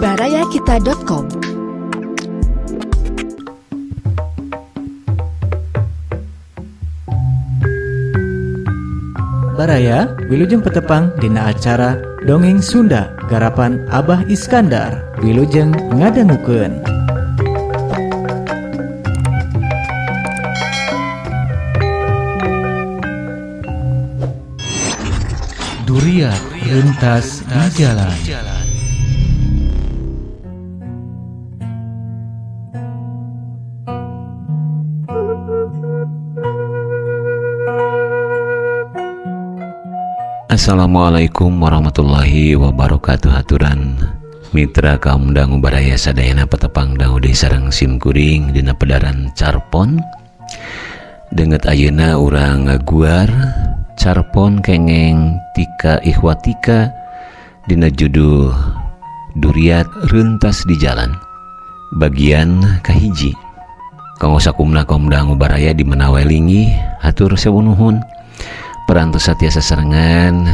barayakita.com. Baraya, Wilujeng Petepang dina acara Dongeng Sunda garapan Abah Iskandar. Wilujeng ngadangukeun. Duriat rentas di jalan. Assalamualaikum warahmatullahi wabarakatuh. Haturan mitra kaum dangu baraya sadayana petepang dangu deui sareng sim kuring dina pedaran carpon. Denget ayeuna urang ngaguar carpon kengeng tika ikhwatika dina judul Duriat Rentas di Jalan bagian kahiji. Kanggo sakumna kaum dangu baraya di mana wae linggih, hatur sewu nuhun. Perantos tiasa sarengan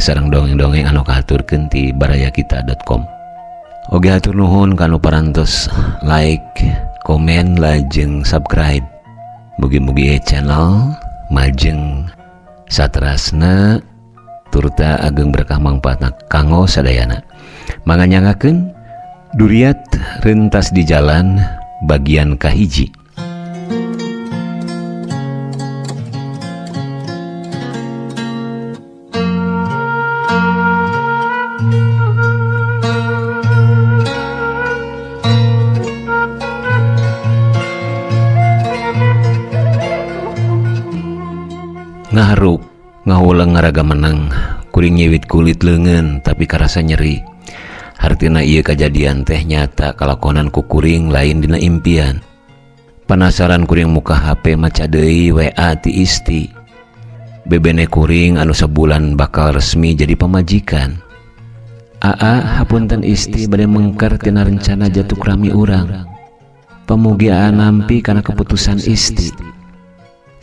sareng dongeng-dongeng anu kahaturkeun ti barayakita.com. Oge hatur nuhun kanu parantos like, komen, lajeng subscribe. Mugi-mugi channel majeng saterasna turta ageng berkah mangfaatna kanggo sadayana. Manganyangakeun Duriat Rentas di Jalan bagian kahiji. Ngaharup ngahuleng ngaraga menang kuring nyiwit kulit leungeun tapi karasa nyeri. Hartina ieu kajadian teh nyata kalakonan ku kuring lain dina impian. Penasaran kuring muka HP maca deui WA ti isti. Bebene kuring anu sabulan bakal resmi jadi pamajikan. Aa hapunten isti bade mengker tina rencana jatuh rami urang. Pamugi aa nampi kana keputusan isti.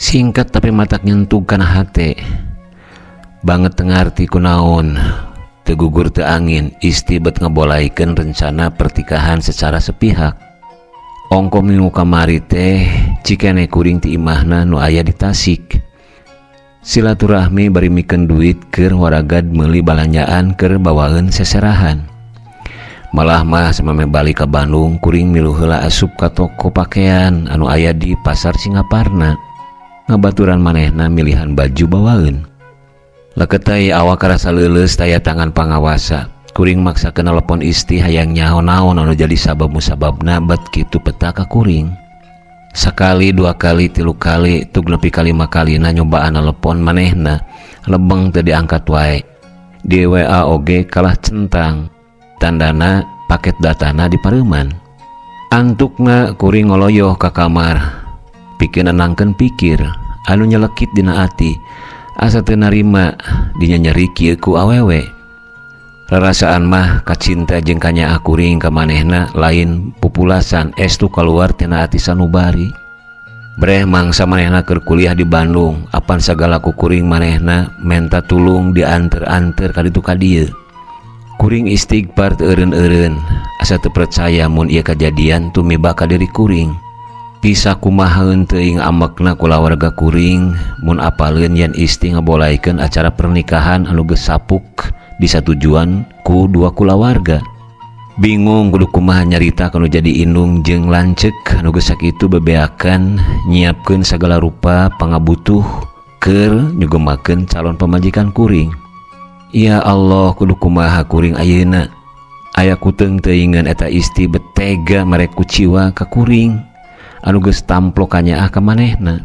Singkat tapi matak nyentuh kana hate. Banget tengarti kunaon teu gugur teu angin isti bet ngabolaikeun rencana pertikahan secara sepihak. Ongko minggu kamari teh cikene kuring ti imahna nu aya di Tasik. Silaturahmi bari mikeun duit keur waragad meuli balanjaan keur bawaeun seserahan. Malah mah sameme balik ka Bandung kuring milu heula asup ka toko pakaian anu aya di pasar Singaparna. Ngabaturan manehna milihan baju bawaeun. Leketai awak karasa leuleus taya tangan pangawasa. Kuring maksa kena telepon isti hayang nyaho naon anu jadi sabab musababna bet kitu peta ka kuring. Sakali, dua kali, tilu kali, tug nepi ka lima kalina nyobaan telepon manehna, lebeng teu diangkat wae. Di WA oge kalah centang, tandana paket datana dipareuman. Antukna kuring ngoloyoh ka kamar. Pikeun nenangkeun pikir anu nyelekit dina ati, asa teu narima dinyanyeri kieu ku awewe. Rarasaan mah kacinta jeung kanyaah kuring ka manehna lain pupulasan estu kaluar tina ati sanubari. Breh mangsa manehna keur kuliah di Bandung, apan sagala ku kuring manehna menta tulung dianter-anter ka ditu ka dieu. Kuring istighfar teu eureun-eureun, asa teu percaya mun ieu kajadian tumiba ka diri kuring. Pisah kumahaeun teuing amekna kulawarga kuring mun apaleun yen isti ngabolaikeun acara pernikahan anu geus sapuk disatujuan ku dua kulawarga. Bingung kudu kumaha nyarita kanu jadi indung jeung lanceuk anu geus sakitu bebeakan nyiapkeun sagala rupa pangabutuh keur nyugemakeun calon pamajikan kuring. Ya Allah, kudu kumaha kuring ayeuna. Aya kuteung teuingeun eta isti betega mere kuciwa ka kuring anu geus tamplok kanyaah ka manehna.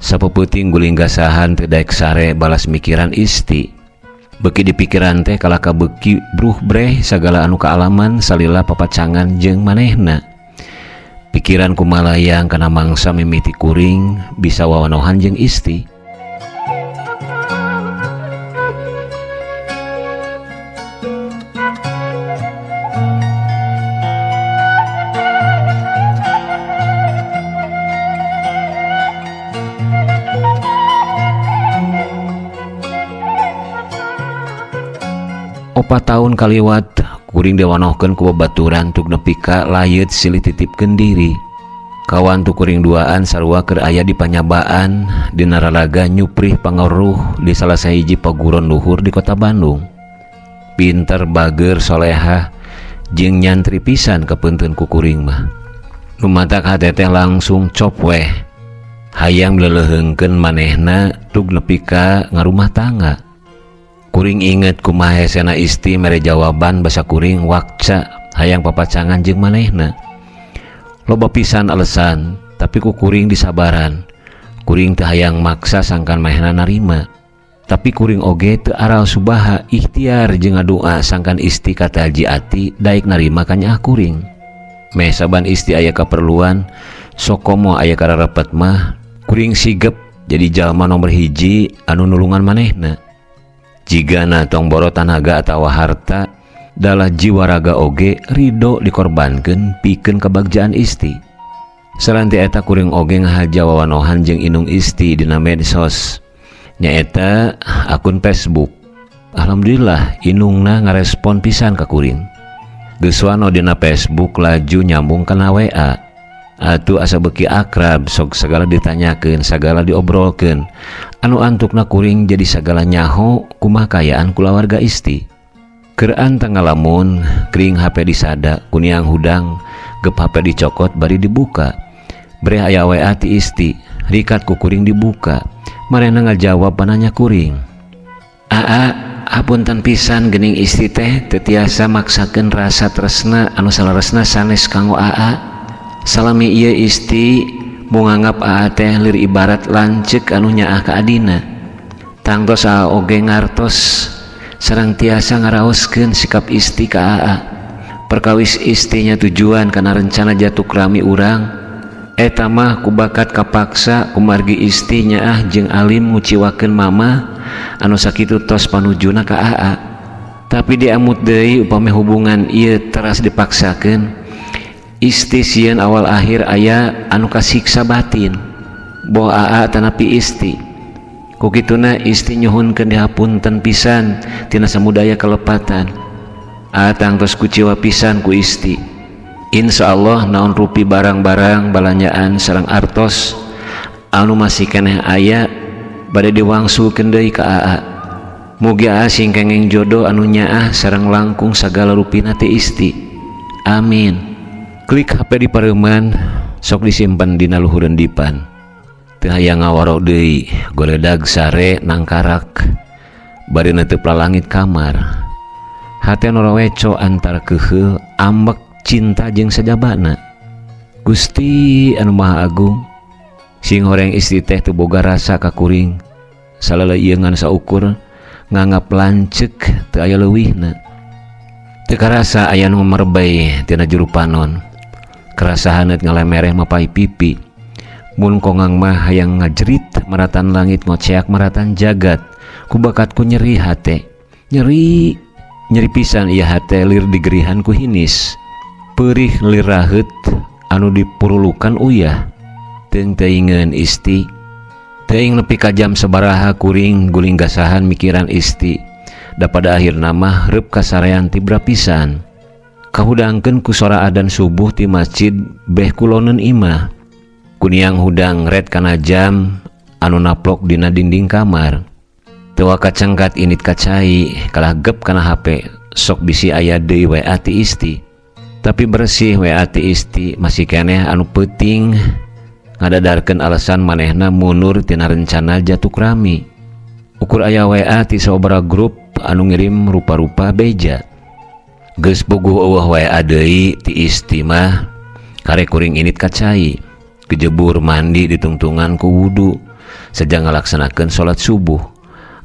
Sapeuting guling gasahan teu daek sare balas mikiran isti. Beuki dipikiran teh kalaka beuki bruh breh sagala anu kaalaman salila papacangan jeung manehna. Pikiran kumalayang kana mangsa mimiti kuring bisa wawanohan jeung isti. 4 taun kaliwat kuring diwanohkeun ku babaturan tuk nepi ka layeut silih titipkeun diri. Kawan tu kuring duaan sarua keur aya di panyabaan dina raraga nyuprih pangaruh di salah sahiji paguron luhur di kota Bandung. Pinter, bager, solehah jeung nyantri pisan kapeunteun ku kuring mah. Nu matak hate teh langsung cop weh. Hayang leleuheungkeun manehna tug nepi ka ngarumah tangga. Kuring inget kumaha hesena isti mere jawaban basa kuring wakca hayang papacangan jeung manehna. Loba pisan alasan, tapi ku kuring disabaran. Kuring teu hayang maksa sangkan manehna narima. Tapi kuring oge teu aral subaha ikhtiar jeung ngadua sangkan isti kataji ati daek narima kanyaah kuring. Meh saban isti aya kaperluan, sokomo aya kararepet mah, kuring sigep jadi jalma nomor hiji anu nulungan manehna. Jigana tong boro tanaga atawa harta, dalah jiwa raga oge ridho dikorbankeun pikeun kebagjaan isti. Salanti eta kuring oge ngahaja wawanohan jeung indung isti dina medsos. Nyaeta akun Facebook. Alhamdulillah indungna ngarespon pisan ka kuring. Geus wano dina Facebook laju nyambung kana WA. Atuh asa beuki akrab, sok sagala ditanyakeun, sagala diobrolkeun. Anu antukna kuring jadi sagala nyaho kumaha kaayaan kulawarga isti. Keur antang ngalamun, kring HP disada, kuniang hudang, gep HP dicokot bari dibuka. Breh aya WA ti isti, rikat ku kuring dibuka. Manehna ngajawab pananya kuring. "Aa, hapunten pisan, geuning isti teh teu tiasa maksakeun rasa tresna anu saleresna sanes kanggo Aa. Salami ieu isti nganggap Aa teh lir ibarat lanceuk anu nyaah ka adina. Tangtos Aa oge ngartos sareng tiasa ngaraoskeun sikap isti ka Aa. Perkawis istinya tujuan kana rencana jatukrami urang eta mah ku bakat kapaksa kumargi isti nyaah jeung alim nguciwakeun mama anu sakitu tos panujuna ka Aa. Tapi diamut deui, upami hubungan ieu teras dipaksakeun, isti sieun awal akhir aya anu kasiksa batin, boh Aa tanapi isti. Ku kituna isti nyuhunkeun dihapunten pisan tina samudaya kelepatan. Aa tangtos kuciwa pisan ku isti. Insya Allah naon rupi barang-barang balanjaan sareng artos anu masih keneh aya bade diwangsulkeun deui ka Aa. Mugi Aa sing kenging jodoh anu nyaah sareng langkung sagala rupina ti isti. Amin." Klik HP di pareuman, sok disimpen dina luhureun dipan. Teu hayang ngawaro deui, goledag sare nangkarak bari neuteub lalangit kamar. Hate noroweco antara keheul, ambek, cinta jeung sajabana. Gusti anu Maha Agung, sing horeng istri teh teu boga rasa ka kuring. Salala ieu ngan saukur nganggap lanceuk, teu aya leuwihna. Teu karasa aya nu merebay tina juru panon. Kerasa haneut ngalemereh mapay pipi. Mun kongang mah hayang ngajerit maratan langit, ngoceak maratan jagat ku bakatku nyeri hate. Nyeri, nyeri pisan ieu hate, lir digerihan ku hinis. Perih lir raheut anu dipurulukan uyah. Teung teuingeun isti. Teuing nepi ka jam sabaraha kuring guling gasahan mikiran isti. Da pada akhirna mah reup kasarean tibra pisan. Kahudangkeun ku sora adan subuh ti masjid beh kuloneun imah. Kuniang hudang ret kana jam anu naplok dina dinding kamar. Teu kacengkat indit ka cai, kalah gep kana HP, sok bisi aya deui WA ti isti. Tapi bersih WA ti isti masih keneh anu peuting ngadadarkeun alasan manehna mundur tina rencana jatukrami. Ukur aya WA ti sababaraha grup anu ngirim rupa-rupa beja. Geus puguh euweuh WA deui ti isti mah karek kuring indit ka cai. Kejebur mandi ditungtungan ku wudu sejak ngalaksanakeun salat subuh.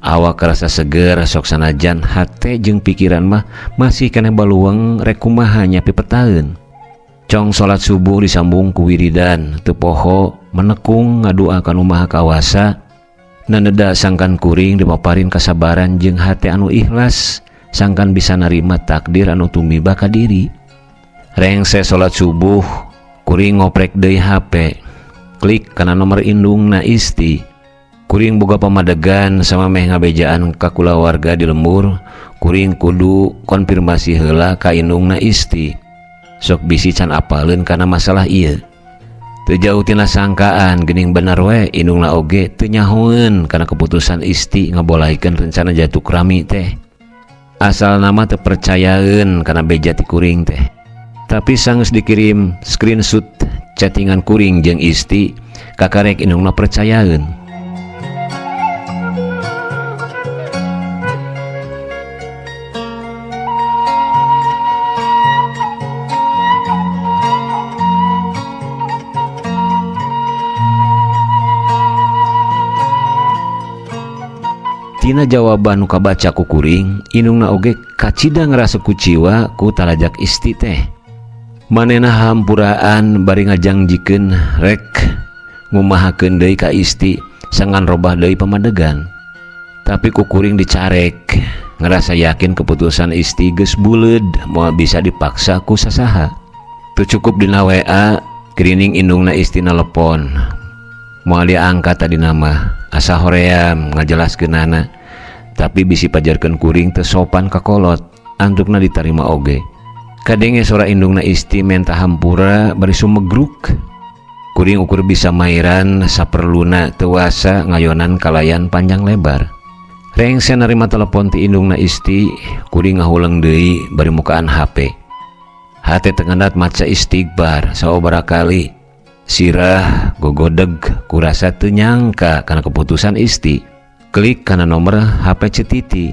Awak kerasa seger, sok sanajan hate jeung pikiran mah masih keneh baluang rek kumaha nyapi petaeun. Cong salat subuh disambung ku wiridan, teu poho menekung ngadua ka Nu Maha Kawasa naneda sangkan kuring dipaparin kasabaran jeung hate anu ikhlas sangkan bisa narima takdir anu tumiba ka diri. Rengse salat subuh kuring ngoprek deui HP, klik kana nomor indungna isti. Kuring boga pamadegan samemeh ngabejaan ka kulawarga di lembur, kuring kudu konfirmasi heula ka indungna Isti. Sok bisi can apaleun kana masalah ieu. Teu jauh tina sangkaan geuning bener we indungna oge teu nyahoeun kana keputusan Isti ngabolehkeun rencana jatukrami teh. Asalna mah teu percayaeun kana beja ti kuring teh. Tapi sanggeus dikirim screenshot chattingan kuring jeung Isti, kakarek indungna percayaeun. Tina jawaban nu kabaca ku kuring, indungna oge kacida ngarasa kuciwa ku talajak Isti teh. Manehna hampuraan bari ngajangjikeun rek ngumahakeun deui ka Isti sangan robah deui pamadegan. Tapi ku kuring dicarek, ngerasa yakin keputusan Isti geus buleud moal bisa dipaksa ku sasaha. Teu cukup dina WA, kirining indungna Isti nelepon. Moal diangkat tadina mah, asa hoream ngajelaskeunana. Tapi bisi pajarkeun kuring teu sopan ka kolot, antukna ditarima oge. Kadenge sora indungna Isti menta hampura bari sumegruk. Kuring ukur bisa mairan saperluna teu wasa ngayonan kalayan panjang lebar. Rengse narima telepon ti indungna Isti, kuring ngahuleng deui bari mukaan HP. Hate teu ngendat maca istighfar sababaraha kali. Sirah gogodeg kurasa teu nyangka kana keputusan Isti. Klik kana nomor HP Ceu Titi.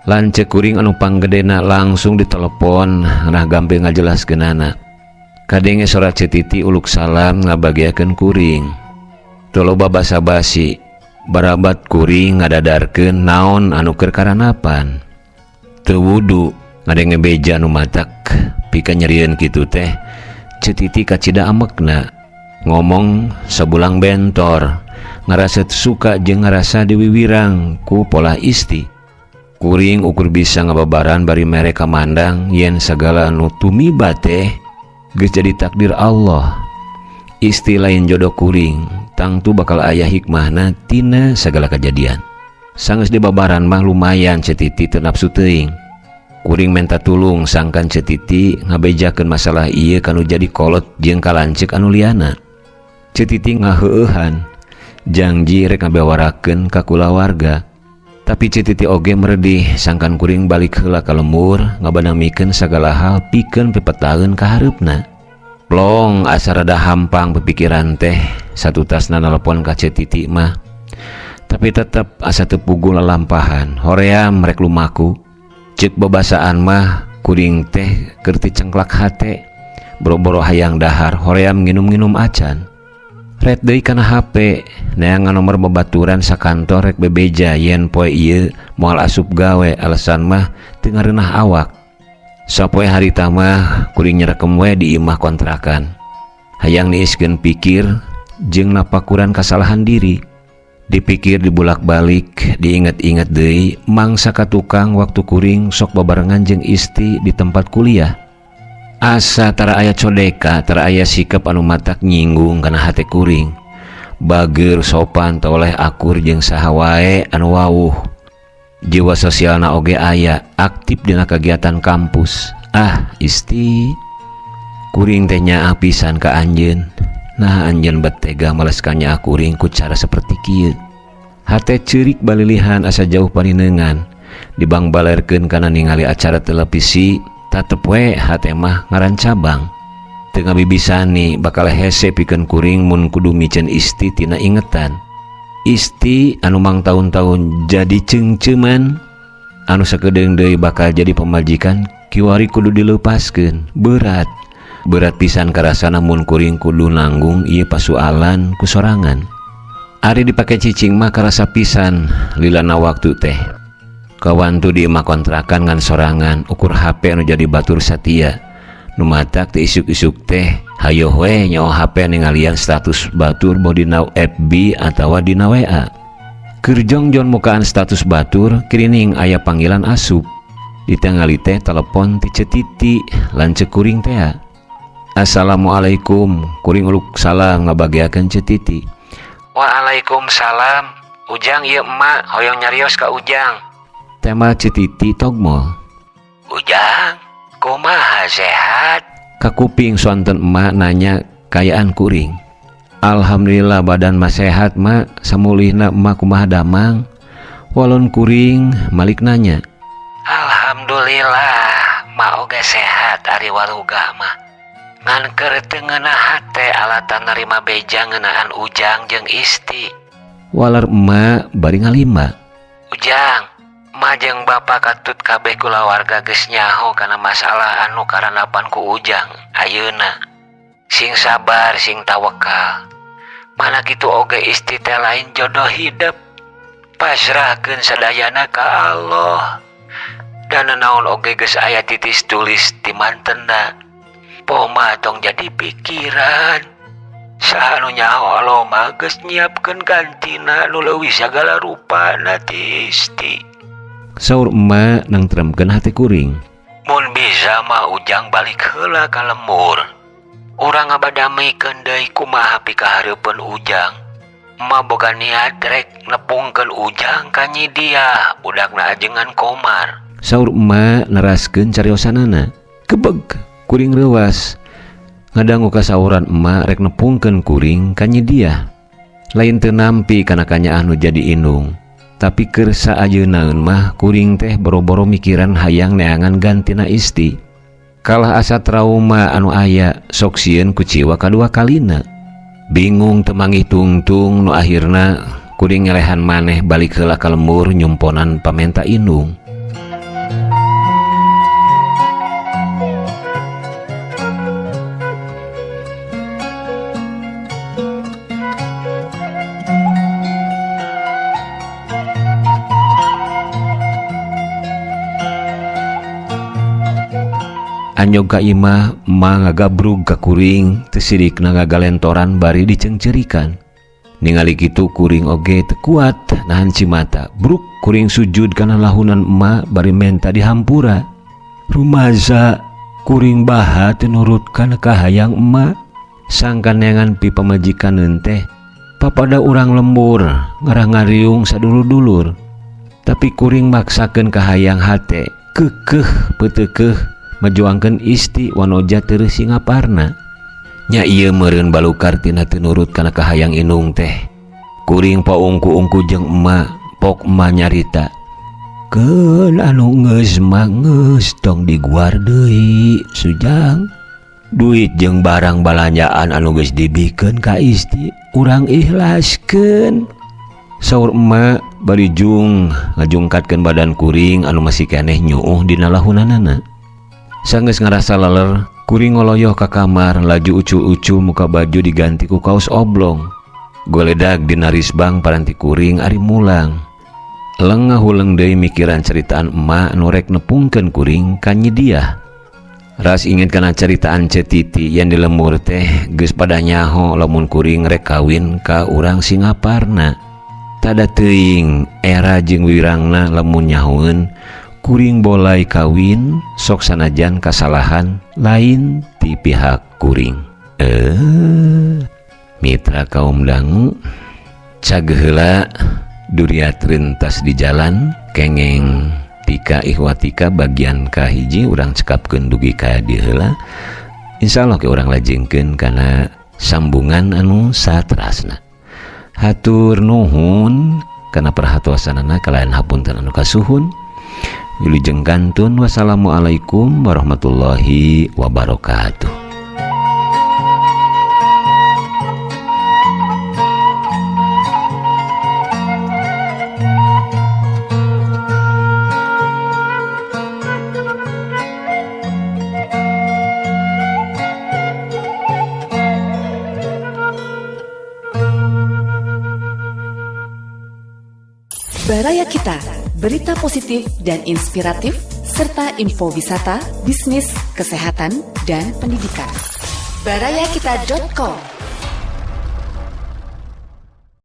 Lanceuk kuring anu panggedena langsung ditelepon nah gampil ngajelaskeunana. Kadenge sora Ceu Titi uluk salam ngabagiakeun kuring. Teu loba basa-basi, barabat kuring ngadadarkeun naon anu keur karanapan. Teu wudu ngadenge beja nu matak pika nyerieun kitu teh. Ceu Titi kacida amekna. Ngomong sabulang bentor, ngarasa suka jeung ngarasa diwiwirang ku pola Isti. Kuring ukur bisa ngababaran bari mere kamandang yen sagala anu tumiba teh geus jadi takdir Allah. Isti lain jodoh kuring, tangtu bakal aya hikmahna tina sagala kajadian. Sanggeus dibabaran mah lumayan Ceu Titi teu nafsu teuing. Kuring menta tulung sangkan Ceu Titi ngabejakeun masalah ieu kanu jadi kolot jeung kalanceuk anu liana. Ceu Titi ngaheueuhan, janji rek ngabewarakeun ka kulawarga. Tapi Ceu Titi oge meredih sangkan kuring balik heula ka lembur ngabanamikeun sagala hal pikeun pipetaeun ka hareupna. Plong asa rada hampang pipikiran teh satutasna nelepon ka Ceu Titi mah. Tapi tetep asa teu puguh lalampahan, hoream rek lumaku. Ceuk babasaan mah kuring teh keur ti cengklak hate, boro-boro hayang dahar hoream nginum-nginum acan. Ret deui kana HP, neangan nomor babaturan sakantor rek bebeja yen poe ieu moal asup gawe alasan mah teu ngareunah awak. Sapoe harita mah kuring nyerekem we di imah kontrakan. Hayang niiskeun pikir jeung napakuran kasalahan diri. Dipikir dibulak-balik, diinget-inget deui mangsa ka tukang waktu kuring sok babarengan jeung Isti di tempat kuliah. Asa tara aya codeka, tara aya sikap anu matak nyinggung kana hate kuring. Bageur sopan toleh akur jeung saha wae anu wawuh. Jiwa sosialna oge aya, aktif dina kagiatan kampus. Ah, Isti, kuring teh nyaah pisan ka anjeun. Nah, anjeun bet tega males ka nyaah kuring ku cara seperti kieu. Hate ceurik balilihan asa jauh paninengan. Dibangbalerkeun kana ningali acara televisi, tatep we hate mah ngarancabang. Teu ngabibisani bakal hese pikeun kuring mun kudu miceun Isti tina ingetan. Isti anu mang taun-taun jadi ceungceuman, anu sakedeung deui bakal jadi pamajikan, kiwari kudu dileupaskeun. Berat. Berat pisan karasana mun kuring kudu nanggung ieu pasualan ku sorangan. Ari dipake cicing mah karasa pisan lilana waktu teh. Kawantu di imah kontrakan ngan sorangan ukur HP anu jadi batur satia. Nu matak teh isuk-isuk teh hayoh we nyawa HP ningalian status batur boh dina FB atawa dina WA. Keur jongjon mukaan status batur kirining aya panggilan asup. Ditangali teh telepon ti Ceu Titi lanceuk kuring tea. Assalamualaikum, kuring uluk salam ngabagiakeun Ceu Titi. Waalaikumsalam. Ujang, ieu emak hoyong nyarios ka Ujang. Tema Ceu Titi togmol. Ujang, kumaha, sehat? Kakuping sonten emak nanya kaayaan kuring. Alhamdulillah, badan mah sehat, Mak. Samulihna emak kumaha damang? Walon kuring malik nanya. Alhamdulillah, mak oge sehat, ari waruga mah. Ngan keur teu ngeunah hate alatan narima beja ngeunaan Ujang jeung Isti. Waler emak bari ngalimba. Ujang, emak jeung bapak katut kabeh kulawarga geus nyaho kana masalah anu karandapan ku Ujang ayeuna. Sing sabar, sing tawakal. Mana kitu oge Isti teh lain jodoh hidup. Pasrahkeun sadayana ka Allah. Dan naon oge geus aya titis tulis ti mantena. Poma tong jadi pikiran. Saha nu nyaho, Allah mah geus nyiapkeun gantina nu leuwih sagala rupana ti Isti. Saur emak nangtremkeun hati kuring. Mun bisa mah Ujang balik heula ka lembur. Urang ngabadamikeun deui kumaha pikahareupeun Ujang. Emak boga niat rek nepungkeun Ujang ka Nyi Diah, budakna ajengan Komar. Saur emak neraskeun cariosanana. Kebeg kuring reuwas ngadangu kasauran emak rek nepungkeun kuring ka Nyi Diah. Lain teu nampi kana kanyaah nu jadi indung. Tapi keur saayeunaeun mah kuring teh boro-boro mikiran hayang neangan gantina Isti. Kalah asa trauma anu aya, sok sieun kuciwa kadua kalina. Bingung, teu manggih tungtung, nu akhirna kuring ngelehan maneh balik heula ka lembur nyumponan pamenta indung. Anyog ka imah, emak ngagabrug ka kuring, teu sirikna ngagalentoran bari dicengcerikan. Ningali kitu kuring oge teu kuat nahan cimata. Bruk kuring sujud kana lahunan emak bari menta dihampura. Rumasa kuring baha teu nurut kana kahayang emak. Sangkan neangan pipamajikaneun teh papada urang lembur ngarah ngariung sadulur-dulur. Tapi kuring maksakeun kahayang hate, keukeuh peuteukeuh majuangkeun Isti wanoja teu singaparna. Nya ieu meureun balukar tina teu nurut kana kahayang indung teh. Kuring paungku-ungku jeung emak, pok emak nyarita. Keun anu geus mah geus, tong diguar deui, Sujang. Duit jeung barang balanjaan anu geus dibikeun ka Isti urang ikhlaskeun. Saur emak bari jung ngajungkatkeun badan kuring anu masih keneh nyuuh dina lahunanana. Sanggeus ngarasa leler, kuring ngoloyoh ka kamar, laju ucul-ucul muka baju diganti ku kaos oblong. Goledag dina risbang paranti kuring ari mulang. Leng ngahuleng deui mikiran ceritaan emak nu rek nepungkeun kuring ka Nyi Diah. Ras inget kana ceritaan Ceu Titi yang di lembur teh geus pada nyaho lamun kuring rek kawin ka urang Singaparna. Tada teuing era jeung wirangna lamun nyahoeun kuring bolai kawin sok sanajan kasalahan lain ti pihak kuring. Mitra kaum dangu, cageur heula duriat rentas di jalan kengeng tika ihwatika bagian kahiji urang cekapkeun dugi ka dieu heula. Insyaallah ke urang lajengkeun kana sambungan anu saterasna. Hatur nuhun kana perhatosanana, kalayan hapunten anu kasuhun. Wilujeng kantun, wassalamualaikum warahmatullahi wabarakatuh. Baraya Kita, berita positif dan inspiratif, serta info wisata, bisnis, kesehatan, dan pendidikan. Barayakita.com.